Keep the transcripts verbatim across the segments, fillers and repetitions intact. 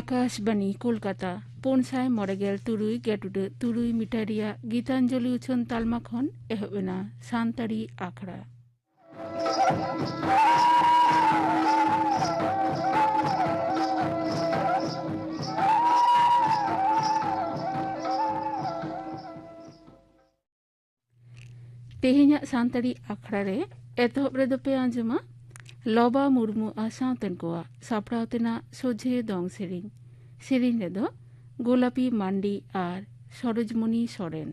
ᱟᱠᱟᱥᱵᱟᱱᱤ ᱠᱳᱞᱠᱟᱛᱟ, ᱯᱩᱱ ᱥᱟᱭ ᱢᱚᱬᱮ ᱜᱮᱞ ᱛᱩᱨᱩᱭ ᱜᱮᱴᱩᱰᱟᱹ ᱛᱩᱨᱩᱭ ᱢᱤᱴᱟᱨ ᱨᱮᱭᱟᱜ ᱜᱤᱛᱟᱧᱡᱚᱞᱤ ᱩᱪᱷᱟᱹᱱ ᱛᱟᱞᱢᱟ ᱠᱷᱚᱱ ᱮᱦᱚᱵ ᱮᱱᱟ ᱥᱟᱱᱛᱟᱲᱤ ᱟᱠᱷᱲᱟ᱾ ᱛᱮᱦᱮᱧᱟᱜ ᱥᱟᱱᱛᱟᱲᱤ ᱟᱠᱷᱲᱟ ᱨᱮ ᱮᱛᱚᱦᱚᱵ ᱨᱮᱫᱚ ᱯᱮ ᱟᱸᱡᱚᱢᱟ ᱞᱚᱵᱟ ᱢᱩᱨᱢᱩ ᱟᱨ ᱥᱟᱶᱛᱮᱱ ᱠᱚᱣᱟᱜ ᱥᱟᱯᱲᱟᱣ ᱛᱮᱱᱟᱜ ᱥᱚᱡᱷᱮ ᱫᱚᱝ ᱥᱮᱨᱮᱧ᱾ ᱥᱮᱨᱮᱧ ᱨᱮᱫᱚ ᱜᱳᱞᱟᱯᱤ ᱢᱟᱱᱰᱤ ᱟᱨ ᱥᱚᱨᱳᱡᱽᱢᱚᱱᱤ ᱥᱚᱨᱮᱱ᱾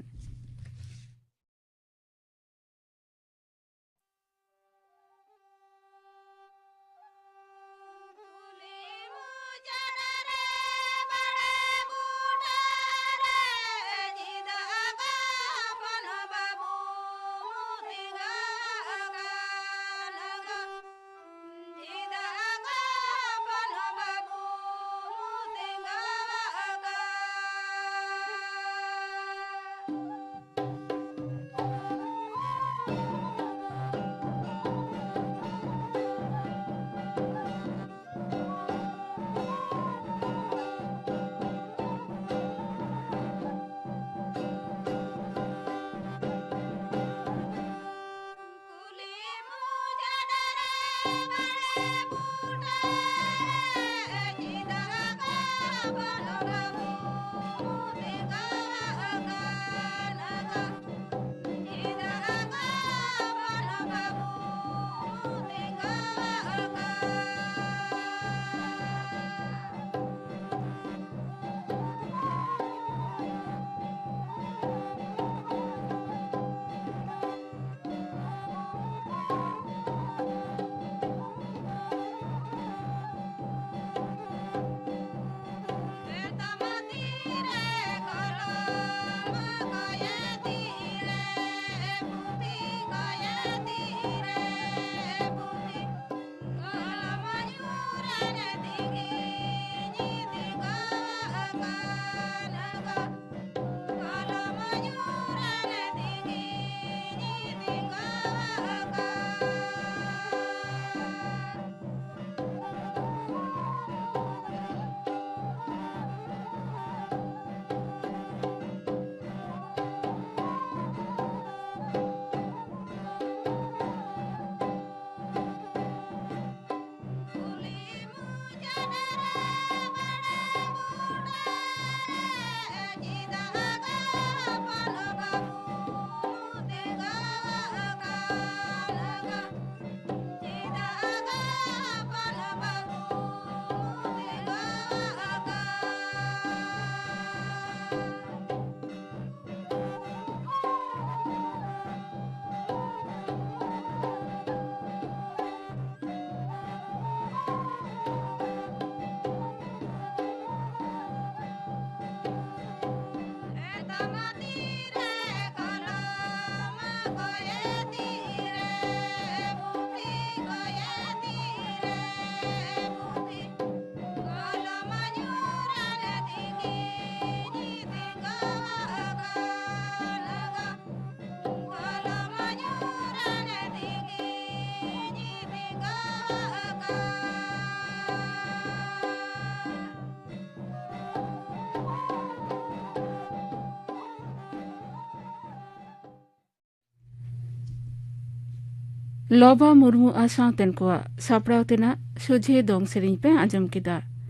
ᱞᱚᱵᱟ ᱢᱩᱨᱢᱩ ᱟᱨ ᱥᱟᱶᱛᱮᱱ ᱠᱚᱣᱟᱜ ᱥᱟᱯᱲᱟᱣ ᱛᱮᱱᱟᱜ ᱥᱚᱡᱷᱮ ᱫᱚᱝ ᱥᱮᱨᱮᱧ ᱯᱮ ᱟᱸᱡᱚᱢ ᱠᱮᱫᱟ᱾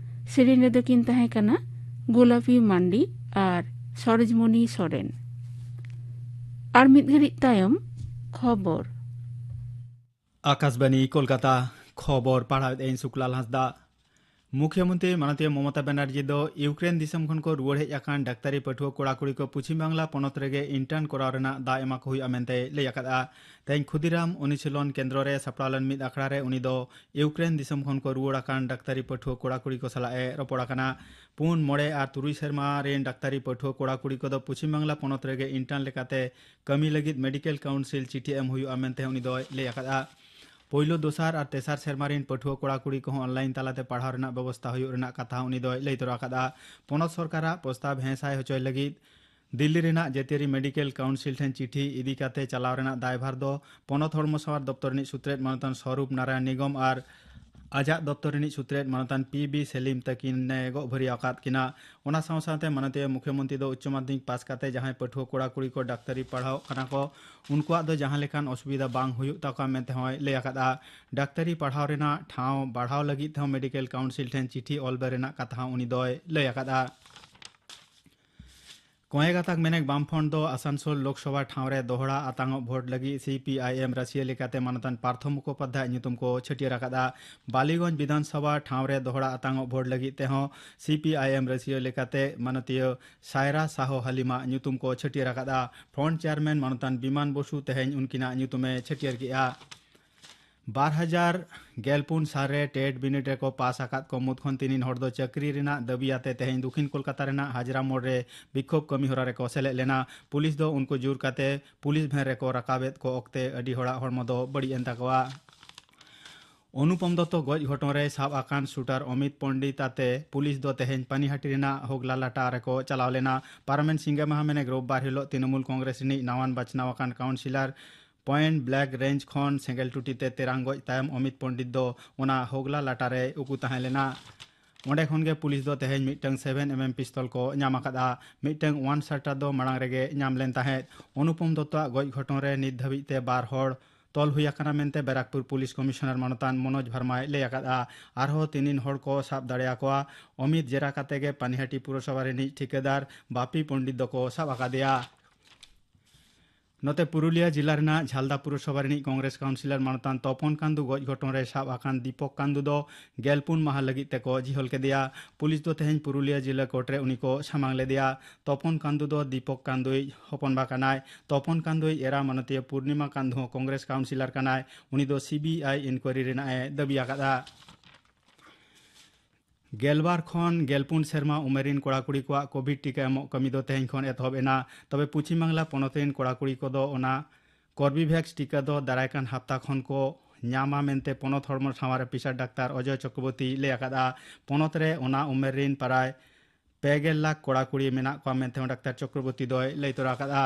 ᱥᱮᱨᱮᱧ ᱨᱮᱫᱚ ᱠᱤᱱ ᱛᱟᱦᱮᱸ ᱠᱟᱱᱟ ᱜᱳᱞᱟᱯᱤ ᱢᱟᱱᱰᱤ ᱟᱨ ᱥᱚᱨᱳᱡᱽᱢᱚᱱᱤ ᱥᱚᱨᱮᱱ᱾ ᱟᱨ ᱢᱤᱫ ᱜᱷᱟᱹᱲᱤᱡ ᱛᱟᱭᱚᱢ ᱠᱷᱚᱵᱚᱨ᱾ ᱟᱠᱟᱥᱵᱟᱱᱤ ᱠᱳᱞᱠᱟᱛᱟ, ᱠᱷᱚᱵᱚᱨ ᱯᱟᱲᱦᱟᱣᱮᱫ ᱟᱹᱧ ᱥᱩᱠᱞᱟᱞ ᱦᱟᱸᱥᱫᱟ᱾ ᱢᱩᱠᱷᱭᱚᱢᱚᱱᱛᱨᱤ ᱢᱟᱱᱚᱛᱤᱭᱟᱹ ᱢᱚᱢᱚᱛᱟ ᱵᱟᱱᱟᱨᱡᱤ ᱫᱚ ᱤᱭᱩᱠᱨᱮᱱ ᱫᱤᱥᱚᱢ ᱠᱷᱚᱱ ᱠᱚ ᱨᱩᱣᱟᱹᱲ ᱦᱮᱡ ᱟᱠᱟᱱ ᱰᱟᱠᱛᱟᱨᱤ ᱯᱟᱹᱴᱷᱩᱣᱟᱹ ᱠᱚᱲᱟ ᱠᱩᱲᱤ ᱠᱚ ᱯᱚᱪᱷᱤᱢ ᱵᱟᱝᱞᱟ ᱯᱚᱱᱚᱛ ᱨᱮᱜᱮ ᱤᱱᱴᱟᱨᱱ ᱠᱚᱨᱟᱣ ᱨᱮᱱᱟᱜ ᱫᱟᱣ ᱮᱢᱟ ᱠᱚ ᱦᱩᱭᱩᱜᱼᱟ ᱢᱮᱱᱛᱮᱭ ᱞᱟᱹᱭ ᱟᱠᱟᱫᱼᱟ᱾ ᱛᱮᱦᱮᱧ ᱠᱷᱩᱫᱤᱨᱟᱢ ᱚᱱᱩᱥᱤᱞᱚᱱ ᱠᱮᱱᱫᱨᱚ ᱨᱮ ᱥᱟᱯᱲᱟᱣ ᱞᱮᱱ ᱢᱤᱫ ᱟᱠᱷᱲᱟ ᱨᱮ ᱩᱱᱤ ᱫᱚ ᱤᱭᱩᱠᱨᱮᱱ ᱫᱤᱥᱚᱢ ᱠᱷᱚᱱ ᱠᱚ ᱨᱩᱣᱟᱹᱲ ᱟᱠᱟᱱ ᱰᱟᱠᱛᱟᱨᱤ ᱯᱟᱹᱴᱷᱩᱣᱟᱹ ᱠᱚᱲᱟ ᱠᱩᱲᱤ ᱠᱚ ᱥᱟᱞᱟᱜ ᱮ ᱨᱚᱯᱚᱲ ᱟᱠᱟᱱᱟ᱾ ᱯᱩᱱ, ᱢᱚᱬᱮ ᱟᱨ ᱛᱩᱨᱩᱭ ᱥᱮᱨᱢᱟ ᱨᱮᱱ ᱰᱟᱠᱛᱟᱨᱤ ᱯᱟᱹᱴᱷᱩᱣᱟᱹ ᱠᱚᱲᱟ ᱠᱩᱲᱤ ᱠᱚᱫᱚ ᱯᱚᱪᱷᱤᱢ ᱵᱟᱝᱞᱟ ᱯᱚᱱᱚᱛ ᱨᱮᱜᱮ ᱤᱱᱴᱟᱨᱱ ᱞᱮᱠᱟᱛᱮ ᱠᱟᱹᱢᱤ ᱞᱟᱹᱜᱤᱫ ᱢᱮᱰᱤᱠᱮᱞ ᱠᱟᱣᱩᱱᱥᱤᱞ ᱪᱤᱴᱷᱤ ᱮᱢ ᱦᱩᱭᱩᱜᱼᱟ ᱢᱮᱱᱛᱮ ᱩᱱᱤ ᱫᱚᱭ ᱞᱟᱹᱭ ᱟᱠᱟᱫᱼᱟ᱾ ᱯᱳᱭᱞᱳ, ᱫᱚᱥᱟᱨ ᱟᱨ ᱛᱮᱥᱟᱨ ᱥᱮᱨᱢᱟ ᱨᱮᱱ ᱯᱟᱹᱴᱷᱩᱣᱟᱹ ᱠᱚᱲᱟ ᱠᱩᱲᱤ ᱠᱚᱦᱚᱸ ᱚᱱᱞᱟᱭᱤᱱ ᱛᱟᱞᱟᱛᱮ ᱯᱟᱲᱦᱟᱣ ᱨᱮᱱᱟᱜ ᱵᱮᱵᱚᱥᱛᱷᱟ ᱦᱩᱭᱩᱜ ᱨᱮᱱᱟᱜ ᱠᱟᱛᱷᱟ ᱦᱚᱸ ᱩᱱᱤ ᱫᱚᱭ ᱞᱟᱹᱭ ᱛᱚᱨᱟ ᱟᱠᱟᱫᱼᱟ᱾ ᱯᱚᱱᱚᱛ ᱥᱚᱨᱠᱟᱨᱟᱜ ᱯᱨᱚᱥᱛᱟᱵ ᱦᱮᱸ ᱥᱟᱭ ᱦᱚᱪᱚᱭ ᱞᱟᱹᱜᱤᱫ ᱫᱤᱞᱞᱤ ᱨᱮᱱᱟᱜ ᱡᱟᱹᱛᱤᱭᱟᱹᱨᱤ ᱢᱮᱰᱤᱠᱮᱞ ᱠᱟᱣᱩᱱᱥᱤᱞ ᱴᱷᱮᱱ ᱪᱤᱴᱷᱤ ᱤᱫᱤ ᱠᱟᱛᱮ ᱪᱟᱞᱟᱣ ᱨᱮᱱᱟᱜ ᱫᱟᱭᱵᱷᱟᱨ ᱫᱚ ᱯᱚᱱᱚᱛ ᱦᱚᱲᱢᱚ ᱥᱟᱶᱟᱨ ᱫᱚᱯᱛᱚᱨ ᱨᱤᱱᱤᱡ ᱥᱩᱛᱨᱮᱛ ᱢᱟᱱᱚᱛᱟᱱ ᱥᱚᱨᱩᱯ ᱱᱟᱨᱟᱭᱚᱱ ᱱᱤᱜᱚᱢ ᱟᱨ ᱟᱡᱟᱜ ᱫᱚᱯᱛᱚᱨ ᱨᱤᱱᱤᱡ ᱥᱩᱛᱨᱮᱛ ᱢᱟᱱᱚᱛᱟᱱ ᱯᱤ ᱵᱤ ᱥᱮᱞᱤᱢ ᱛᱟᱹᱠᱤᱱᱮ ᱜᱚᱜ ᱵᱷᱟᱹᱨᱤ ᱟᱠᱟᱫ ᱠᱤᱱᱟ᱾ ᱚᱱᱟ ᱥᱟᱶ ᱥᱟᱶᱛᱮ ᱢᱟᱱᱚᱛᱤᱭᱟᱹ ᱢᱩᱠᱷᱭᱚᱢᱚᱱᱛᱨᱤ ᱫᱚ ᱩᱪᱪᱚ ᱢᱟᱫᱽᱫᱷᱚᱢᱤᱠ ᱯᱟᱥ ᱠᱟᱛᱮ ᱡᱟᱦᱟᱸᱭ ᱯᱟᱹᱴᱷᱩᱣᱟᱹ ᱠᱚᱲᱟ ᱠᱩᱲᱤ ᱠᱚ ᱰᱟᱠᱛᱟᱨᱤ ᱯᱟᱲᱦᱟᱣ ᱠᱟᱱᱟ ᱠᱚ, ᱩᱱᱠᱩᱣᱟᱜ ᱫᱚ ᱡᱟᱦᱟᱸ ᱞᱮᱠᱟᱱ ᱚᱥᱩᱵᱤᱫᱷᱟ ᱵᱟᱝ ᱦᱩᱭᱩᱜ ᱛᱟᱠᱚᱣᱟ ᱢᱮᱱᱛᱮ ᱦᱚᱸᱭ ᱞᱟᱹᱭ ᱟᱠᱟᱫᱼᱟ᱾ ᱰᱟᱠᱛᱟᱨᱤ ᱯᱟᱲᱦᱟᱣ ᱨᱮᱱᱟᱜ ᱴᱷᱟᱶ ᱵᱟᱲᱦᱟᱣ ᱞᱟᱹᱜᱤᱫ ᱛᱮᱦᱚᱸ ᱢᱮᱰᱤᱠᱮᱞ ᱠᱟᱣᱩᱱᱥᱤᱞ ᱴᱷᱮᱱ ᱪᱤᱴᱷᱤ ᱚᱞ ᱵᱮᱞ ᱨᱮᱱᱟᱜ ᱠᱟᱛᱷᱟ ᱦᱚᱸ ᱩᱱᱤ ᱫᱚᱭ ᱞᱟᱹᱭ ᱟᱠᱟᱫᱼᱟ᱾ ᱠᱚᱸᱭᱮ ᱜᱟᱛᱟᱠ ᱢᱮᱱᱮᱠ ᱵᱟᱢᱯᱷᱨᱚᱱᱴ ᱫᱚ ᱟᱥᱟᱱᱥᱳᱞ ᱞᱳᱠᱥᱚᱵᱷᱟ ᱴᱷᱟᱶ ᱨᱮ ᱫᱚᱦᱲᱟ ᱟᱛᱟᱝᱚᱜ ᱵᱷᱳᱴ ᱞᱟᱹᱜᱤᱫ ᱥᱤ ᱯᱤ ᱟᱭ ᱮᱢ ᱨᱟᱹᱥᱤᱭᱟᱹ ᱞᱮᱠᱟᱛᱮ ᱢᱟᱱᱚᱛᱟᱱ ᱯᱟᱨᱛᱷᱚ ᱢᱩᱠᱷᱳᱯᱟᱫᱽᱫᱷᱟᱭ ᱧᱩᱛᱩᱢ ᱠᱚ ᱪᱷᱟᱹᱴᱭᱟᱹᱨ ᱟᱠᱟᱫᱼᱟ᱾ ᱵᱟᱞᱤᱜᱚᱸᱡᱽ ᱵᱤᱫᱷᱟᱱ ᱥᱚᱵᱷᱟ ᱴᱷᱟᱶ ᱨᱮ ᱫᱚᱦᱲᱟ ᱟᱛᱟᱝᱚᱜ ᱵᱷᱳᱴ ᱞᱟᱹᱜᱤᱫ ᱛᱮᱦᱚᱸ ᱥᱤ ᱯᱤ ᱟᱭ ᱮᱢ ᱨᱟᱹᱥᱤᱭᱟᱹ ᱞᱮᱠᱟᱛᱮ ᱢᱟᱱᱚᱛᱤᱭᱟᱹ ᱥᱟᱭᱨᱟ ᱥᱟᱦᱚ ᱦᱟᱞᱤᱢᱟᱜ ᱧᱩᱛᱩᱢ ᱠᱚ ᱪᱷᱟᱹᱴᱭᱟᱹᱨ ᱟᱠᱟᱫᱼᱟ᱾ ᱯᱷᱨᱚᱱᱴ ᱪᱮᱭᱟᱨᱢᱮᱱ ᱢᱟᱱᱚᱛᱟᱱ ᱵᱤᱢᱟᱱ ᱵᱚᱥᱩ ᱛᱮᱦᱮᱧ ᱩᱱᱠᱤᱱᱟᱜ ᱧᱩᱛᱩᱢᱮ ᱪᱷᱟᱹᱴᱭᱟᱹᱨ ᱠᱮᱫᱼᱟ᱾ ᱵᱟᱨ ᱦᱟᱡᱟᱨ ᱜᱮᱞ ᱯᱩᱱ ᱥᱟᱞ ᱨᱮ ᱴᱮᱴ ᱵᱤᱱᱤᱰ ᱨᱮᱠᱚ ᱯᱟᱥ ᱟᱠᱟᱫ ᱠᱚ ᱢᱩᱫᱽ ᱠᱷᱚᱱ ᱛᱤᱱᱤᱱ ᱦᱚᱲ ᱫᱚ ᱪᱟᱹᱠᱨᱤ ᱨᱮᱱᱟᱜ ᱫᱟᱹᱵᱤ ᱟᱛᱮ ᱛᱮᱦᱮᱧ ᱫᱚᱠᱷᱤᱱ ᱠᱳᱞᱠᱟᱛᱟ ᱨᱮᱱᱟᱜ ᱦᱟᱡᱽᱨᱟ ᱢᱳᱲ ᱨᱮ ᱵᱤᱠᱷᱳᱵ ᱠᱟᱹᱢᱤ ᱦᱚᱨᱟ ᱨᱮᱠᱚ ᱥᱮᱞᱮᱫ ᱞᱮᱱᱟ᱾ ᱯᱩᱞᱤᱥ ᱫᱚ ᱩᱱᱠᱩ ᱡᱳᱨ ᱠᱟᱛᱮ ᱯᱩᱞᱤᱥ ᱵᱷᱮᱱ ᱨᱮᱠᱚ ᱨᱟᱠᱟᱵᱮᱫ ᱠᱚ ᱚᱠᱛᱮ ᱟᱹᱰᱤ ᱦᱚᱲᱟᱜ ᱦᱚᱲᱢᱚ ᱫᱚ ᱵᱟᱹᱲᱤᱡ ᱮᱱ ᱛᱟᱠᱚᱣᱟ᱾ ᱚᱱᱩᱯᱚᱢ ᱫᱚᱛᱛᱚ ᱜᱚᱡ ᱜᱷᱚᱴᱚᱱ ᱨᱮ ᱥᱟᱵ ᱟᱠᱟᱱ ᱥᱩᱴᱟᱨ ᱚᱢᱤᱛ ᱯᱚᱱᱰᱤᱛ ᱟᱛᱮ ᱯᱩᱞᱤᱥ ᱫᱚ ᱛᱮᱦᱮᱧ ᱯᱟᱱᱤᱦᱟᱴᱤ ᱨᱮᱱᱟᱜ ᱦᱳᱜᱽᱞᱟ ᱞᱟᱴᱟ ᱨᱮᱠᱚ ᱪᱟᱞᱟᱣ ᱞᱮᱱᱟ᱾ ᱯᱟᱨᱚᱢᱮᱱ ᱥᱤᱸᱜᱮ ᱢᱟᱦᱟ ᱢᱮᱱᱮ ᱨᱳᱵᱵᱟᱨ ᱦᱤᱞᱳᱜ ᱛᱨᱤᱱᱚᱢᱩᱞ ᱠᱚᱝᱜᱨᱮᱥ ᱨᱤᱱᱤᱡ ᱱᱟᱣᱟᱱ ᱵᱟᱪᱷᱱᱟᱣ ᱟᱠᱟᱱ ᱠᱟᱣᱩᱱᱥᱤᱞᱟᱨ ᱯᱚᱭᱮᱱᱴ ᱵᱞᱮᱠ ᱨᱮᱧᱡᱽ ᱠᱷᱚᱱ ᱥᱮᱸᱜᱮᱞ ᱴᱩᱴᱤ ᱛᱮ ᱛᱮᱨᱟᱝ ᱜᱚᱡ ᱛᱟᱭᱚᱢ ᱚᱢᱤᱛ ᱯᱚᱱᱰᱤᱛ ᱫᱚ ᱚᱱᱟ ᱦᱳᱜᱽᱞᱟ ᱞᱟᱴᱟ ᱨᱮᱭ ᱩᱠᱩ ᱛᱟᱦᱮᱸ ᱞᱮᱱᱟ᱾ ᱚᱸᱰᱮ ᱠᱷᱚᱱ ᱜᱮ ᱯᱩᱞᱤᱥ ᱫᱚ ᱛᱮᱦᱮᱧ ᱢᱤᱫᱴᱟᱝ ᱥᱮᱵᱷᱮᱱ ᱮᱢ ᱮᱢ ᱯᱤᱥᱛᱚᱞ ᱠᱚ ᱧᱟᱢ ᱟᱠᱟᱫᱼᱟ᱾ ᱢᱤᱫᱴᱟᱝ ᱳᱣᱟᱱ ᱥᱟᱴᱟᱨ ᱫᱚ ᱢᱟᱲᱟᱝ ᱨᱮᱜᱮ ᱧᱟᱢ ᱞᱮᱱ ᱛᱟᱦᱮᱸᱫ᱾ ᱚᱱᱩᱯᱚᱢ ᱫᱚᱛᱛᱚᱣᱟᱜ ᱜᱚᱡ ᱜᱷᱚᱴᱚᱱ ᱨᱮ ᱱᱤᱛ ᱫᱷᱟᱹᱵᱤᱡ ᱛᱮ ᱵᱟᱨ ᱦᱚᱲ ᱛᱚᱞ ᱦᱩᱭ ᱟᱠᱟᱱᱟ ᱢᱮᱱᱛᱮ ᱵᱮᱨᱟᱠᱯᱩᱨ ᱯᱩᱞᱤᱥ ᱠᱚᱢᱤᱥᱚᱱᱟᱨ ᱢᱟᱱᱚᱛᱟᱱ ᱢᱚᱱᱳᱡᱽ ᱵᱷᱟᱨᱢᱟᱭ ᱞᱟᱹᱭ ᱟᱠᱟᱫᱼᱟ᱾ ᱟᱨᱦᱚᱸ ᱛᱤᱱᱤᱱ ᱦᱚᱲ ᱠᱚ ᱥᱟᱵ ᱫᱟᱲᱮᱭᱟᱠᱚᱣᱟ᱾ ᱚᱢᱤᱛ ᱡᱮᱨᱟ ᱠᱟᱛᱮ ᱜᱮ ᱯᱟᱱᱤᱦᱟᱴᱤ ᱯᱩᱨᱚᱥᱚᱵᱷᱟ ᱨᱤᱱᱤᱡ ᱴᱷᱤᱠᱟᱹᱫᱟᱨ ᱵᱟᱯᱤ ᱯᱚᱱᱰᱤᱛ ᱫᱚᱠᱚ ᱥᱟᱵ ᱟᱠᱟᱫᱮᱭᱟ᱾ ᱱᱚᱛᱮ ᱯᱩᱨᱩᱞᱤᱭᱟᱹ ᱡᱤᱞᱟ ᱨᱮᱱᱟᱜ ᱡᱷᱟᱞᱫᱟ ᱯᱩᱨᱚᱥᱚᱵᱷᱟ ᱨᱤᱱᱤᱡ ᱠᱚᱝᱜᱨᱮᱥ ᱠᱟᱣᱩᱱᱥᱤᱞᱚᱨ ᱢᱟᱱᱚᱛᱟᱱ ᱛᱚᱯᱚᱱ ᱠᱟᱱᱫᱩ ᱜᱚᱡ ᱜᱷᱚᱴᱚᱱ ᱨᱮ ᱥᱟᱵ ᱟᱠᱟᱱ ᱫᱤᱯᱚᱠ ᱠᱟᱱᱫᱩ ᱫᱚ ᱜᱮᱞ ᱯᱩᱱ ᱢᱟᱦᱟ ᱞᱟᱹᱜᱤᱫ ᱛᱮᱠᱚ ᱡᱤᱦᱚᱞ ᱠᱮᱫᱮᱭᱟ᱾ ᱯᱩᱞᱤᱥ ᱫᱚ ᱛᱮᱦᱮᱧ ᱯᱩᱨᱩᱞᱤᱭᱟᱹ ᱡᱤᱞᱟᱹ ᱠᱳᱨᱴ ᱨᱮ ᱩᱱᱤ ᱠᱚ ᱥᱟᱢᱟᱝ ᱞᱮᱫᱮᱭᱟ᱾ ᱛᱚᱯᱚᱱ ᱠᱟᱱᱫᱩ ᱫᱚ ᱫᱤᱯᱚᱠ ᱠᱟᱱᱫᱩᱭᱤᱡ ᱦᱚᱯᱚᱱᱵᱟ ᱠᱟᱱᱟᱭ᱾ ᱛᱚᱯᱚᱱ ᱠᱟᱱᱫᱩᱭᱤᱡ ᱮᱨᱟ ᱢᱟᱱᱚᱛᱤᱭᱟᱹ ᱯᱩᱨᱱᱤᱢᱟ ᱠᱟᱱᱫᱩ ᱦᱚᱸ ᱠᱚᱝᱜᱨᱮᱥ ᱠᱟᱣᱩᱱᱥᱤᱞᱚᱨ ᱠᱟᱱᱟᱭ᱾ ᱩᱱᱤ ᱫᱚ ᱥᱤ ᱵᱤ ᱟᱭ ᱤᱱᱠᱣᱟᱭᱨᱤ ᱨᱮᱱᱟᱜ ᱮ ᱫᱟᱹᱵᱤ ᱟᱠᱟᱫᱼᱟ᱾ ᱜᱮᱞᱵᱟᱨ ᱠᱷᱚᱱ ᱜᱮᱞᱯᱩᱱ ᱥᱮᱨᱢᱟ ᱩᱢᱮᱨ ᱨᱤᱱ ᱠᱚᱲᱟ ᱠᱩᱲᱤ ᱠᱚᱣᱟᱜ ᱠᱳᱵᱷᱤᱰ ᱴᱤᱠᱟ ᱮᱢᱚᱜ ᱠᱟᱹᱢᱤ ᱫᱚ ᱛᱮᱦᱮᱧ ᱠᱷᱚᱱ ᱮᱛᱚᱦᱚᱵ ᱮᱱᱟ᱾ ᱛᱚᱵᱮ ᱯᱚᱪᱷᱤᱢ ᱵᱟᱝᱞᱟ ᱯᱚᱱᱚᱛ ᱨᱤᱱ ᱠᱚᱲᱟ ᱠᱩᱲᱤ ᱠᱚᱫᱚ ᱚᱱᱟ ᱠᱚᱨᱵᱤᱵᱷᱮᱠᱥ ᱴᱤᱠᱟ ᱫᱚ ᱫᱟᱨᱟᱭ ᱠᱟᱱ ᱦᱟᱯᱛᱟ ᱠᱷᱚᱱ ᱠᱚ ᱧᱟᱢᱟ ᱢᱮᱱᱛᱮ ᱯᱚᱱᱚᱛ ᱦᱚᱲᱢᱚ ᱥᱟᱶᱟᱨ ᱚᱯᱷᱤᱥᱟᱨ ᱰᱟᱠᱛᱟᱨ ᱚᱡᱚᱭ ᱪᱚᱠᱨᱚᱵᱚᱨᱛᱤ ᱞᱟᱹᱭ ᱟᱠᱟᱫᱼᱟ᱾ ᱯᱚᱱᱚᱛ ᱨᱮ ᱚᱱᱟ ᱩᱢᱮᱨ ᱨᱤᱱ ᱯᱨᱟᱭ ᱯᱮ ᱜᱮᱞ ᱞᱟᱠᱷ ᱠᱚᱲᱟ ᱠᱩᱲᱤ ᱢᱮᱱᱟᱜ ᱠᱚᱣᱟ ᱢᱮᱱᱛᱮ ᱦᱚᱸ ᱰᱟᱠᱛᱟᱨ ᱪᱚᱠᱨᱚᱵᱚᱨᱛᱤ ᱫᱚᱭ ᱞᱟᱹᱭ ᱛᱚᱨᱟ ᱟᱠᱟᱫᱼᱟ᱾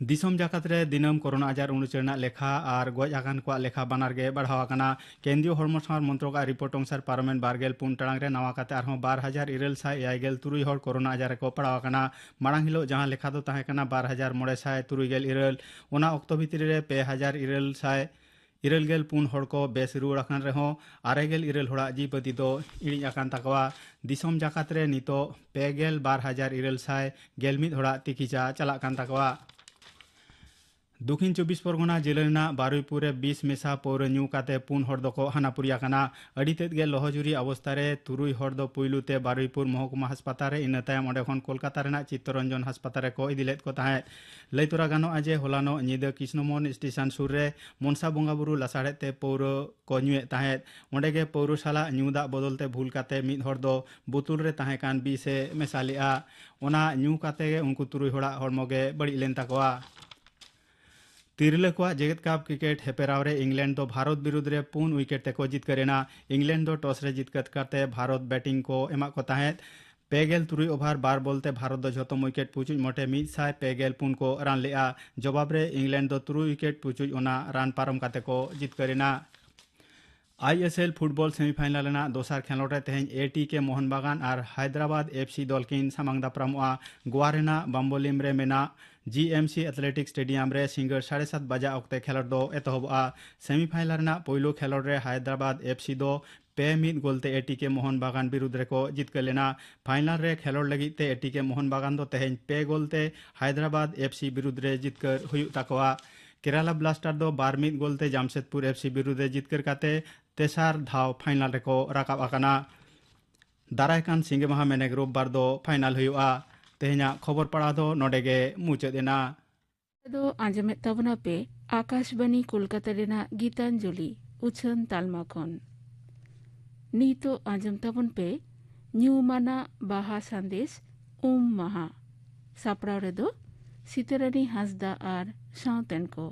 ᱫᱤᱥᱚᱢ ᱡᱟᱠᱟᱛ ᱨᱮ ᱫᱤᱱᱟᱹᱢ ᱠᱳᱨᱳᱱᱟ ᱟᱡᱟᱨ ᱩᱱᱩᱪᱟᱹᱨ ᱨᱮᱱᱟᱜ ᱞᱮᱠᱷᱟ ᱟᱨ ᱜᱚᱡ ᱟᱠᱟᱱ ᱠᱚᱣᱟᱜ ᱞᱮᱠᱷᱟ ᱵᱟᱱᱟᱨ ᱜᱮ ᱵᱟᱲᱦᱟᱣ ᱟᱠᱟᱱᱟ᱾ ᱠᱮᱱᱫᱨᱤᱭᱚ ᱦᱚᱲᱢᱚ ᱥᱟᱶᱟᱨ ᱢᱚᱱᱛᱨᱚᱠ ᱟᱜ ᱨᱤᱯᱳᱨᱴ ᱚᱱᱩᱥᱟᱨ ᱯᱟᱨᱚᱢᱮᱱ ᱵᱟᱨ ᱜᱮᱞ ᱯᱩᱱ ᱴᱟᱲᱟᱝ ᱨᱮ ᱱᱟᱣᱟ ᱠᱟᱛᱮ ᱟᱨᱦᱚᱸ ᱵᱟᱨ ᱦᱟᱡᱟᱨ ᱤᱨᱟᱹᱞ ᱥᱟᱭ ᱮᱭᱟᱭ ᱜᱮᱞ ᱛᱩᱨᱩᱭ ᱦᱚᱲ ᱠᱳᱨᱳᱱᱟ ᱟᱡᱟᱨ ᱨᱮᱠᱚ ᱯᱟᱲᱟᱣ ᱟᱠᱟᱱᱟ᱾ ᱢᱟᱲᱟᱝ ᱦᱤᱞᱳᱜ ᱡᱟᱦᱟᱸ ᱞᱮᱠᱷᱟ ᱫᱚ ᱛᱟᱦᱮᱸ ᱠᱟᱱᱟ ᱵᱟᱨ ᱦᱟᱡᱟᱨ ᱢᱚᱬᱮ ᱥᱟᱭ ᱛᱩᱨᱩᱭ ᱜᱮᱞ ᱤᱨᱟᱹᱞ, ᱚᱱᱟ ᱚᱠᱛᱚ ᱵᱷᱤᱛᱨᱤ ᱨᱮ ᱯᱮ ᱦᱟᱡᱟᱨ ᱤᱨᱟᱹᱞ ᱥᱟᱭ ᱤᱨᱟᱹᱞ ᱜᱮᱞ ᱯᱩᱱ ᱦᱚᱲ ᱠᱚ ᱵᱮᱥ ᱨᱩᱣᱟᱹᱲ ᱟᱠᱟᱱ ᱨᱮᱦᱚᱸ ᱟᱨᱮ ᱜᱮᱞ ᱤᱨᱟᱹᱞ ᱦᱚᱲᱟᱜ ᱡᱤᱣᱤ ᱵᱟᱹᱛᱤ ᱫᱚ ᱤᱬᱤᱡ ᱟᱠᱟᱱ ᱛᱟᱠᱚᱣᱟ᱾ ᱫᱤᱥᱚᱢ ᱡᱟᱠᱟᱛ ᱨᱮ ᱱᱤᱛᱚᱜ ᱯᱮ ᱜᱮᱞ ᱵᱟᱨ ᱦᱟᱡᱟᱨ ᱤᱨᱟᱹᱞ ᱥᱟᱭ ᱜᱮᱞ ᱢᱤᱫ ᱦᱚᱲᱟᱜ ᱛᱤᱠᱤᱪᱷᱟ ᱪᱟᱞᱟᱜ ᱠᱟᱱ ᱛᱟᱠᱚᱣᱟ᱾ ᱫᱚᱠᱷᱤᱱ ᱪᱚᱵᱵᱤᱥ ᱯᱚᱨᱜᱚᱱᱟ ᱡᱮᱞᱟ ᱨᱮᱱᱟᱜ ᱵᱟᱨᱩᱭᱯᱩᱨ ᱨᱮ ᱵᱤᱥ ᱢᱮᱥᱟ ᱯᱟᱹᱣᱨᱟᱹ ᱧᱩ ᱠᱟᱛᱮ ᱯᱩᱱ ᱦᱚᱲ ᱫᱚᱠᱚ ᱦᱟᱱᱟᱯᱩᱨᱤ ᱟᱠᱟᱱᱟ᱾ ᱟᱹᱰᱤ ᱛᱮᱫ ᱜᱮ ᱞᱚᱦᱚᱡᱩᱨᱤ ᱚᱵᱚᱥᱛᱟ ᱨᱮ ᱛᱩᱨᱩᱭ ᱦᱚᱲ ᱫᱚ ᱯᱩᱭᱞᱩ ᱛᱮ ᱵᱟᱨᱩᱭᱯᱩᱨ ᱢᱚᱦᱚᱠᱩᱢᱟ ᱦᱟᱥᱯᱟᱛᱟᱞ ᱨᱮ, ᱤᱱᱟᱹ ᱛᱟᱭᱚᱢ ᱚᱸᱰᱮ ᱠᱷᱚᱱ ᱠᱳᱞᱠᱟᱛᱟ ᱨᱮᱱᱟᱜ ᱪᱤᱛᱛᱚᱨᱚᱧᱡᱚᱱ ᱦᱟᱥᱯᱟᱛᱟᱞ ᱨᱮᱠᱚ ᱤᱫᱤ ᱞᱮᱫ ᱠᱚ ᱛᱟᱦᱮᱸᱫ᱾ ᱞᱟᱹᱭ ᱛᱚᱨᱟ ᱜᱟᱱᱚᱜᱼᱟ ᱡᱮ ᱦᱚᱞᱟᱱᱚᱜ ᱧᱤᱫᱟᱹ ᱠᱨᱤᱥᱱᱚᱢᱳᱦᱚᱱ ᱥᱴᱮᱥᱚᱱ ᱥᱩᱨ ᱨᱮ ᱢᱚᱱᱥᱟ ᱵᱚᱸᱜᱟ ᱵᱩᱨᱩ ᱞᱟᱥᱟᱲᱦᱮᱫ ᱛᱮ ᱯᱟᱹᱣᱨᱟᱹ ᱠᱚ ᱧᱩᱭᱮᱫ ᱛᱟᱦᱮᱸᱫ᱾ ᱚᱸᱰᱮ ᱜᱮ ᱯᱟᱹᱣᱨᱟᱹ ᱥᱟᱞᱟᱜ ᱧᱩ ᱫᱟᱜ ᱵᱚᱫᱚᱞ ᱛᱮ ᱵᱷᱩᱞ ᱠᱟᱛᱮ ᱢᱤᱫ ᱦᱚᱲ ᱫᱚ ᱵᱳᱛᱳᱞ ᱨᱮ ᱛᱟᱦᱮᱸ ᱠᱟᱱ ᱵᱤᱥ ᱮ ᱢᱮᱥᱟ ᱞᱮᱫᱼᱟ᱾ ᱚᱱᱟ ᱧᱩ ᱠᱟᱛᱮ ᱜᱮ ᱩᱱᱠᱩ ᱛᱩᱨᱩᱭ ᱦᱚᱲᱟᱜ ᱦᱚᱲᱢᱚ ᱜᱮ ᱵᱟᱹᱲᱤᱡ ᱞᱮᱱ ᱛᱟᱠᱚᱣᱟ᱾ ᱛᱤᱨᱞᱟᱹ ᱠᱚᱣᱟᱜ ᱡᱮᱜᱮᱛ ᱠᱟᱯ ᱠᱨᱤᱠᱮᱴ ᱦᱮᱯᱮᱨᱟᱣ ᱨᱮ ᱤᱝᱞᱮᱱᱰ ᱫᱚ ᱵᱷᱟᱨᱚᱛ ᱵᱤᱨᱩᱫᱽ ᱨᱮ ᱯᱩᱱ ᱩᱭᱠᱮᱴ ᱛᱮᱠᱚ ᱡᱤᱛᱠᱟᱹᱨ ᱮᱱᱟ᱾ ᱤᱝᱞᱮᱱᱰ ᱫᱚ ᱴᱚᱥ ᱨᱮ ᱡᱤᱛᱠᱟᱹᱨ ᱠᱟᱛᱮ ᱵᱷᱟᱨᱚᱛ ᱵᱮᱴᱤᱝ ᱠᱚ ᱮᱢᱟᱜ ᱠᱚ ᱛᱟᱦᱮᱸᱫ᱾ ᱯᱮ ᱜᱮᱞ ᱛᱩᱨᱩᱭ ᱳᱵᱷᱟᱨ ᱵᱟᱨ ᱵᱚᱞ ᱛᱮ ᱵᱷᱟᱨᱚᱛ ᱫᱚ ᱡᱷᱚᱛᱚᱢ ᱩᱭᱠᱮᱴ ᱯᱩᱪᱩᱡ ᱢᱚᱴᱮ ᱢᱤᱫ ᱥᱟᱭ ᱯᱮ ᱜᱮᱞ ᱯᱩᱱ ᱠᱚ ᱨᱟᱱ ᱞᱮᱫᱼᱟ᱾ ᱡᱚᱵᱟᱵ ᱨᱮ ᱤᱝᱞᱮᱱᱰ ᱫᱚ ᱛᱩᱨᱩᱭ ᱩᱭᱠᱮᱴ ᱯᱩᱪᱩᱡ ᱚᱱᱟ ᱨᱟᱱ ᱯᱟᱨᱚᱢ ᱠᱟᱛᱮ ᱠᱚ ᱡᱤᱛᱠᱟᱹᱨ ᱮᱱᱟ᱾ ᱟᱭ ᱮᱥ ᱮᱞ ᱯᱷᱩᱴᱵᱚᱞ ᱥᱮᱢᱤᱯᱷᱟᱭᱱᱟᱞ ᱨᱮᱱᱟᱜ ᱫᱚᱥᱟᱨ ᱠᱷᱮᱞᱳᱰ ᱨᱮ ᱛᱮᱦᱮᱧ ᱮ ᱴᱤ ᱠᱮ ᱢᱳᱦᱚᱱ ᱵᱟᱜᱟᱱ ᱟᱨ ᱦᱟᱭᱫᱨᱟᱵᱟᱫᱽ ᱮᱯᱷ ᱥᱤ ᱫᱚᱞ ᱠᱤᱱ ᱥᱟᱢᱟᱝ ᱫᱟᱯᱨᱟᱢᱚᱜᱼᱟ᱾ ᱜᱳᱣᱟ ᱨᱮᱱᱟᱜ ᱵᱟᱢᱵᱳᱞᱤᱢ ᱨᱮ ᱢᱮᱱᱟᱜ ᱡᱤ ᱮᱢ ᱥᱤ ᱟᱛᱷᱞᱮᱴᱤᱠ ᱥᱴᱮᱰᱤᱭᱟᱢ ᱨᱮ ᱥᱤᱸᱜᱟᱹᱲ ᱥᱟᱲᱮ ᱥᱟᱛ ᱵᱟᱡᱟᱜ ᱚᱠᱛᱮ ᱠᱷᱮᱞᱳᱰ ᱫᱚ ᱮᱛᱚᱦᱚᱵᱚᱜᱼᱟ᱾ ᱥᱮᱢᱤᱯᱷᱟᱭᱱᱟᱞ ᱨᱮᱱᱟᱜ ᱯᱳᱭᱞᱳ ᱠᱷᱮᱞᱳᱰ ᱨᱮ ᱦᱟᱭᱫᱨᱟᱵᱟᱫᱽ ᱮᱯᱷ ᱥᱤ ᱫᱚ ᱯᱮ ᱢᱤᱫ ᱜᱳᱞ ᱛᱮ ᱮ ᱴᱤ ᱠᱮ ᱢᱳᱦᱚᱱ ᱵᱟᱜᱟᱱ ᱵᱤᱨᱩᱫᱽ ᱨᱮᱠᱚ ᱡᱤᱛᱠᱟᱹᱨ ᱞᱮᱱᱟ᱾ ᱯᱷᱟᱭᱱᱟᱞ ᱨᱮ ᱠᱷᱮᱞᱳᱰ ᱞᱟᱹᱜᱤᱫ ᱛᱮ ᱮ ᱴᱤ ᱠᱮ ᱢᱳᱦᱚᱱ ᱵᱟᱜᱟᱱ ᱫᱚ ᱛᱮᱦᱮᱧ ᱯᱮ ᱜᱳᱞ ᱛᱮ ᱦᱟᱭᱫᱨᱟᱵᱟᱫᱽ ᱮᱯᱷ ᱥᱤ ᱵᱤᱨᱩᱫᱽ ᱨᱮ ᱡᱤᱛᱠᱟᱹᱨ ᱦᱩᱭᱩᱜ ᱛᱟᱠᱚᱣᱟ᱾ ᱠᱮᱨᱟᱞᱟ ᱵᱞᱟᱥᱴᱟᱨ ᱫᱚ ᱵᱟᱨ ᱢᱤᱫ ᱜᱳᱞ ᱛᱮ ᱡᱟᱢᱥᱮᱫᱽᱯᱩᱨ ᱮᱯᱷ ᱥᱤ ᱵᱤᱨᱩᱫᱽ ᱨᱮ ᱡᱤᱛᱠᱟᱹᱨ ᱠᱟᱛᱮ ᱛᱮᱥᱟᱨ ᱫᱷᱟᱣ ᱯᱷᱟᱭᱱᱟᱞ ᱨᱮᱠᱚ ᱨᱟᱠᱟᱵ ᱟᱠᱟᱱᱟ᱾ ᱫᱟᱨᱟᱭ ᱠᱟᱱ ᱥᱤᱸᱜᱮ ᱢᱟᱦᱟ ᱢᱮᱱᱮᱠ ᱨᱳᱵᱵᱟᱨ ᱫᱚ ᱯᱷᱟᱭᱱᱟᱞ ᱦᱩᱭᱩᱜᱼᱟ᱾ ᱛᱮᱦᱮᱧᱟᱜ ᱠᱷᱚᱵᱚᱨ ᱯᱟᱲᱦᱟᱣ ᱫᱚ ᱱᱚᱰᱮ ᱜᱮ ᱢᱩᱪᱟᱹᱫ ᱮᱱᱟ᱾ ᱫᱚ ᱟᱸᱡᱚᱢᱮᱫ ᱛᱟᱵᱚᱱᱟ ᱯᱮ ᱟᱠᱟᱥᱵᱟᱱᱤ ᱠᱳᱞᱠᱟᱛᱟ ᱨᱮᱱᱟᱜ ᱜᱤᱛᱟᱧᱡᱚᱞᱤ ᱩᱪᱷᱟᱹᱱ ᱛᱟᱞᱢᱟ ᱠᱷᱚᱱ᱾ ᱱᱤᱛᱚᱜ ᱟᱸᱡᱚᱢ ᱛᱟᱵᱚᱱ ᱯᱮ ᱧᱩᱢᱟᱱᱟᱜ ᱵᱟᱦᱟ ᱥᱟᱸᱫᱮᱥ ᱩᱢ ᱢᱟᱦᱟ᱾ ᱥᱟᱯᱲᱟᱣ ᱨᱮᱫᱚ ᱥᱤᱛᱟᱹᱨᱟᱱᱤ ᱦᱟᱸᱥᱫᱟ ᱟᱨ ᱥᱟᱶᱛᱮᱱ ᱠᱚ᱾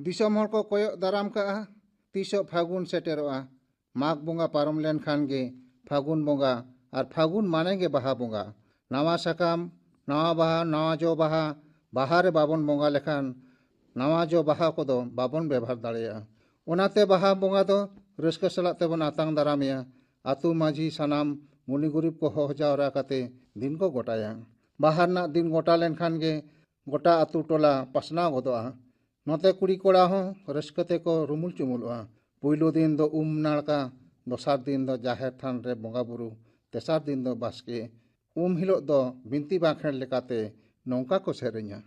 ᱫᱤᱥᱚᱢ ᱦᱚᱲ ᱠᱚ ᱠᱚᱭᱚᱜ ᱫᱟᱨᱟᱢ ᱠᱟᱜᱼᱟ, ᱛᱤᱥᱚᱜ ᱯᱷᱟᱹᱜᱩᱱ ᱥᱮᱴᱮᱨᱚᱜᱼᱟ᱾ ᱢᱟᱜᱽ ᱵᱚᱸᱜᱟ ᱯᱟᱨᱚᱢ ᱞᱮᱱᱠᱷᱟᱱ ᱜᱮ ᱯᱷᱟᱹᱜᱩᱱ ᱵᱚᱸᱜᱟ ᱟᱨ ᱯᱷᱟᱹᱜᱩᱱ ᱢᱟᱱᱮ ᱜᱮ ᱵᱟᱦᱟ ᱵᱚᱸᱜᱟ᱾ ᱱᱟᱣᱟ ᱥᱟᱠᱟᱢ, ᱱᱟᱣᱟ ᱵᱟᱦᱟ, ᱱᱟᱣᱟ ᱡᱚ ᱵᱟᱦᱟ, ᱵᱟᱦᱟ ᱨᱮ ᱵᱟᱵᱚᱱ ᱵᱚᱸᱜᱟ ᱞᱮᱠᱷᱟᱱ ᱱᱟᱣᱟ ᱡᱚ ᱵᱟᱦᱟ ᱠᱚᱫᱚ ᱵᱟᱵᱚᱱ ᱵᱮᱵᱷᱟᱨ ᱫᱟᱲᱮᱭᱟᱜᱼᱟ᱾ ᱚᱱᱟᱛᱮ ᱵᱟᱦᱟ ᱵᱚᱸᱜᱟ ᱫᱚ ᱨᱟᱹᱥᱠᱟᱹ ᱥᱟᱞᱟᱜ ᱛᱮᱵᱚᱱ ᱟᱛᱟᱝ ᱫᱟᱨᱟᱢᱮᱭᱟ᱾ ᱟᱹᱛᱩ ᱢᱟᱹᱡᱷᱤ ᱥᱟᱱᱟᱢ ᱢᱩᱱᱤ ᱜᱩᱨᱤᱵ ᱠᱚ ᱦᱚᱦᱚ ᱡᱟᱣᱨᱟ ᱠᱟᱛᱮ ᱫᱤᱱ ᱠᱚ ᱜᱚᱴᱟᱭᱟ᱾ ᱵᱟᱦᱟ ᱨᱮᱱᱟᱜ ᱫᱤᱱ ᱜᱚᱴᱟ ᱞᱮᱱᱠᱷᱟᱱ ᱜᱮ ᱜᱚᱴᱟ ᱟᱹᱛᱩ ᱴᱚᱞᱟ ᱯᱟᱥᱱᱟᱣ ᱜᱚᱫᱚᱜᱼᱟ᱾ ᱱᱚᱛᱮ ᱠᱩᱲᱤ ᱠᱚᱲᱟ ᱦᱚᱸ ᱨᱟᱹᱥᱠᱟᱹ ᱛᱮᱠᱚ ᱨᱩᱢᱩᱞ ᱪᱩᱢᱩᱞᱚᱜᱼᱟ᱾ ᱯᱩᱭᱞᱩ ᱫᱤᱱ ᱫᱚ ᱩᱢ ᱱᱟᱲᱠᱟ, ᱫᱚᱥᱟᱨ ᱫᱤᱱ ᱫᱚ ᱡᱟᱦᱮᱨ ᱛᱷᱟᱱ ᱨᱮ ᱵᱚᱸᱜᱟ ᱵᱩᱨᱩ, ᱛᱮᱥᱟᱨ ᱫᱤᱱ ᱫᱚ ᱵᱟᱥᱠᱮ᱾ ᱩᱢ ᱦᱤᱞᱳᱜ ᱫᱚ ᱵᱤᱱᱛᱤ ᱵᱟᱸᱠᱷᱮᱲ ᱞᱮᱠᱟᱛᱮ ᱱᱚᱝᱠᱟ ᱠᱚ ᱥᱮᱨᱮᱧᱟ᱾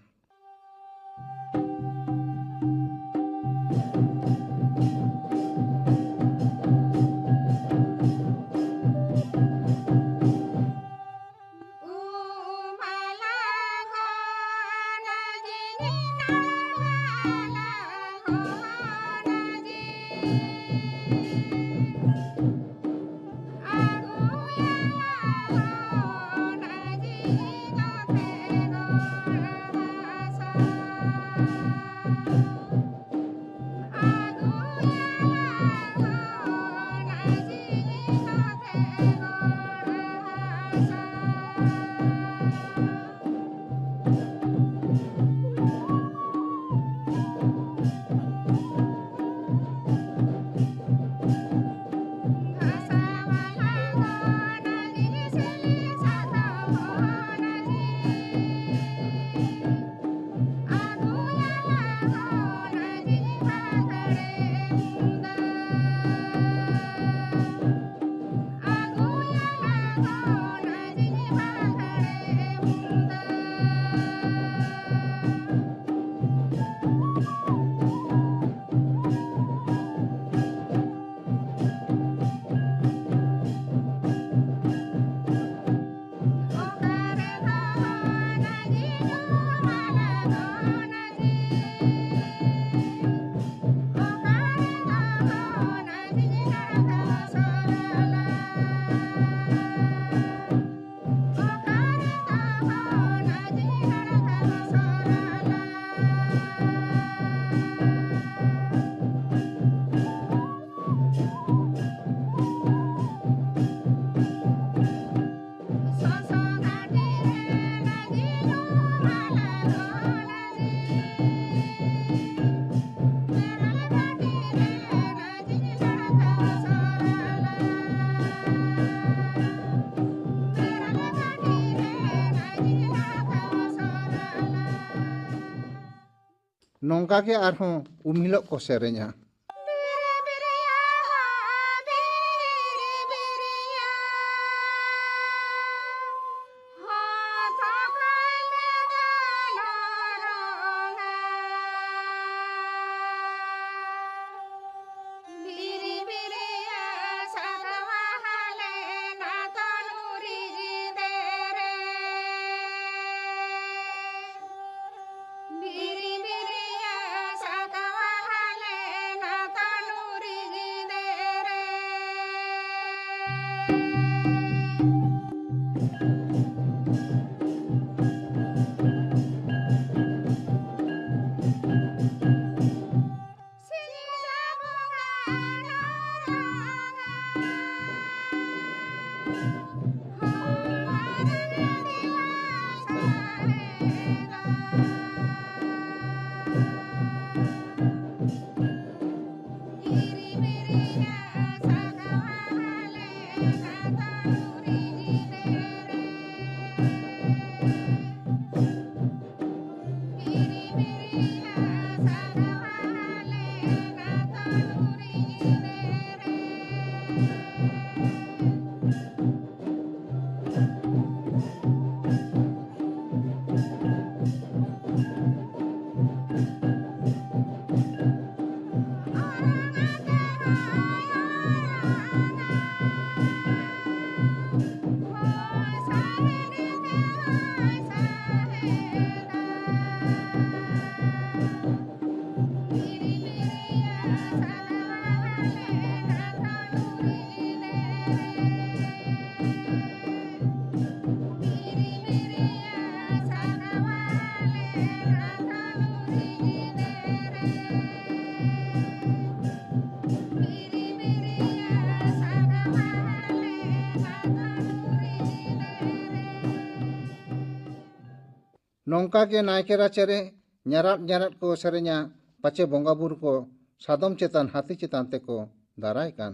ᱱᱚᱝᱠᱟ ᱜᱮ ᱟᱨᱦᱚᱸ ᱩᱢ ᱦᱤᱞᱳᱜ ᱠᱚ ᱥᱮᱨᱮᱧᱟ᱾ ᱱᱚᱝᱠᱟ ᱜᱮ ᱱᱟᱭᱠᱮ ᱨᱟᱪᱟᱨᱮ ᱧᱟᱨᱟᱫ ᱧᱟᱨᱟᱫ ᱠᱚ ᱥᱮᱨᱮᱧᱟ, ᱯᱟᱪᱮ ᱵᱚᱸᱜᱟ ᱵᱩᱨᱩ ᱠᱚ ᱥᱟᱫᱚᱢ ᱪᱮᱛᱟᱱ ᱦᱟᱹᱛᱤ ᱪᱮᱛᱟᱱ ᱛᱮᱠᱚ ᱫᱟᱨᱟᱭ ᱠᱟᱱ᱾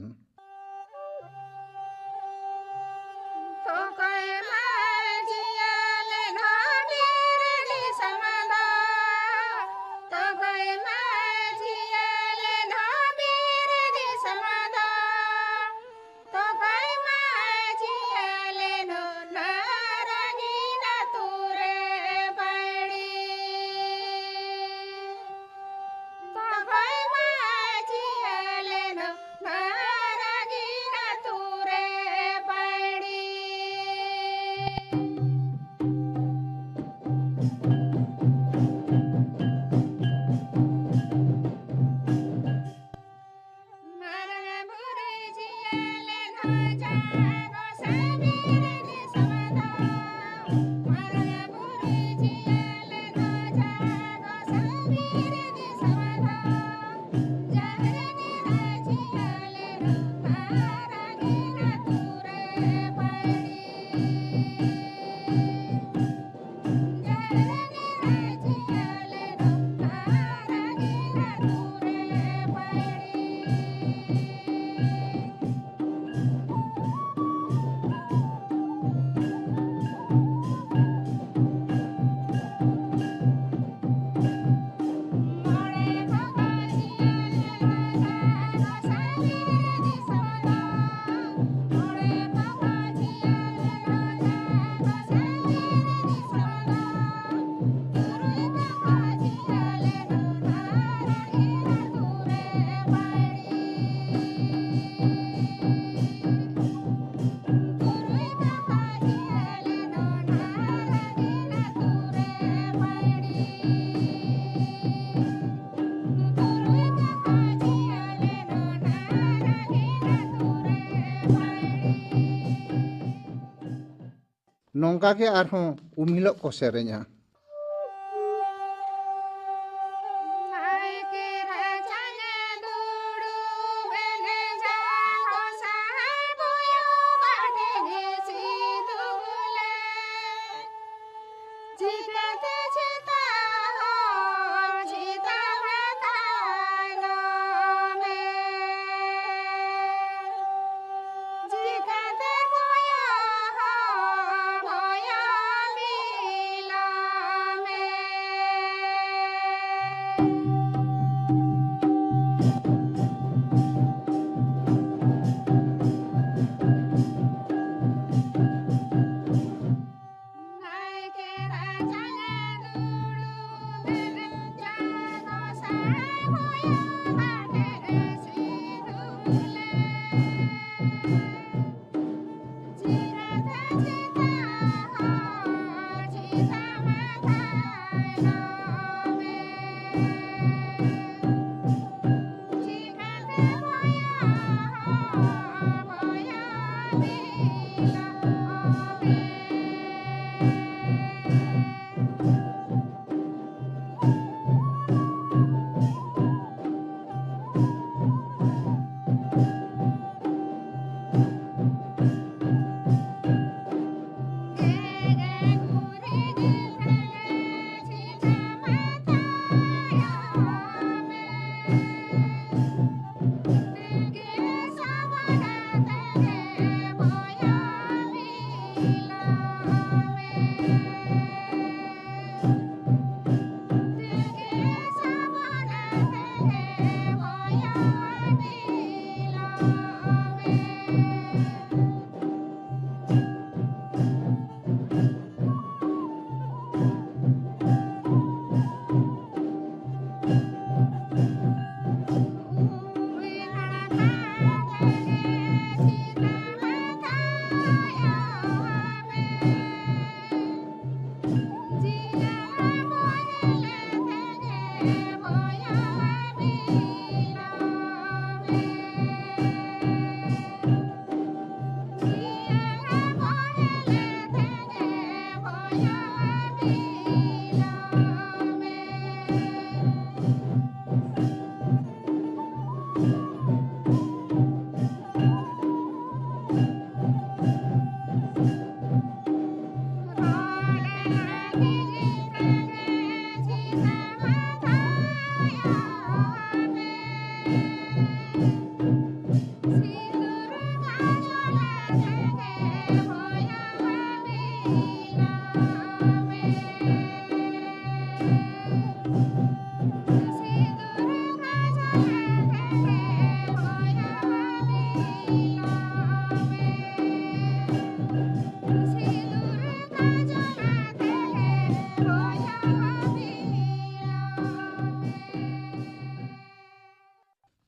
ᱱᱚᱝᱠᱟ ᱜᱮ ᱟᱨᱦᱚᱸ ᱩᱢ ᱦᱤᱞᱳᱜ ᱠᱚ ᱥᱮᱨᱮᱧᱟ᱾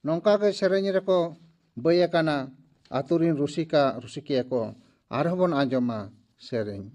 ᱱᱚᱝᱠᱟ ᱜᱮ ᱥᱮᱨᱮᱧ ᱨᱮᱠᱚ ᱵᱟᱹᱭ ᱟᱠᱟᱱᱟ ᱟᱛᱳ ᱨᱤᱱ ᱨᱩᱥᱤᱠᱟ ᱨᱩᱥᱤᱠᱤᱭᱟᱹ ᱠᱚ᱾ ᱟᱨᱦᱚᱸ ᱵᱚᱱ ᱟᱸᱡᱚᱢᱟ ᱥᱮᱨᱮᱧ᱾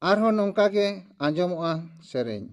ᱟᱨᱦᱚᱸ ᱱᱚᱝᱠᱟ ᱜᱮ ᱟᱸᱡᱚᱢᱚᱜᱼᱟ ᱥᱮᱨᱮᱧ᱾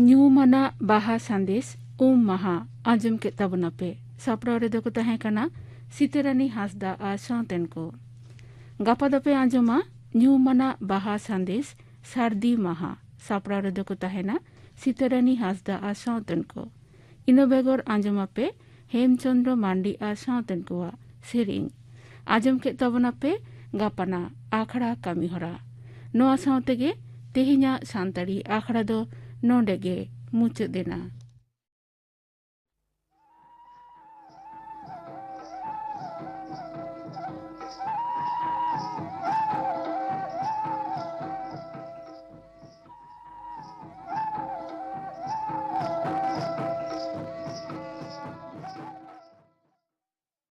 ᱧᱩᱢᱟᱱᱟᱜ ᱵᱟᱦᱟ ᱥᱟᱸᱫᱮᱥ ᱩᱢ ᱢᱟᱦᱟ ᱟᱸᱡᱚᱢ ᱠᱮᱫ ᱛᱟᱵᱚᱱᱟᱯᱮ᱾ ᱥᱟᱯᱲᱟᱣ ᱨᱮᱫᱚ ᱠᱚ ᱛᱟᱦᱮᱸ ᱠᱟᱱᱟ ᱥᱤᱛᱟᱹᱨᱟᱱᱤ ᱦᱟᱸᱥᱫᱟ ᱟᱨ ᱥᱟᱶᱛᱮᱱ ᱠᱚ᱾ ᱜᱟᱯᱟ ᱫᱚᱯᱮ ᱟᱸᱡᱚᱢᱟ ᱧᱩᱢᱟᱱᱟᱜ ᱵᱟᱦᱟ ᱥᱟᱸᱫᱮᱥ ᱥᱟᱹᱨᱫᱤ ᱢᱟᱦᱟ᱾ ᱥᱟᱯᱲᱟᱣ ᱨᱮᱫᱚ ᱠᱚ ᱛᱟᱦᱮᱱᱟ ᱥᱤᱛᱟᱹᱨᱟᱱᱤ ᱦᱟᱸᱥᱫᱟ ᱟᱨ ᱥᱟᱶᱛᱮᱱ ᱠᱚ᱾ ᱤᱱᱟᱹ ᱵᱮᱜᱚᱨ ᱟᱸᱡᱚᱢᱟᱯᱮ ᱦᱮᱢᱪᱚᱸᱫᱽᱨᱚ ᱢᱟᱱᱰᱤ ᱟᱨ ᱥᱟᱶᱛᱮᱱ ᱠᱚᱣᱟᱜ ᱥᱮᱨᱮᱧ᱾ ᱟᱸᱡᱚᱢ ᱠᱮᱫ ᱛᱟᱵᱚᱱᱟᱯᱮ ᱜᱟᱯᱟᱱᱟᱜ ᱟᱠᱷᱲᱟ ᱠᱟᱹᱢᱤᱦᱚᱨᱟ᱾ ᱱᱚᱣᱟ ᱥᱟᱶ ᱛᱮᱜᱮ ᱛᱮᱦᱮᱧᱟᱜ ᱥᱟᱱᱛᱟᱲᱤ ᱟᱠᱷᱲᱟ ᱫᱚ ᱱᱚᱰᱮ ᱜᱮ ᱢᱩᱪᱟᱹᱫ ᱮᱱᱟ᱾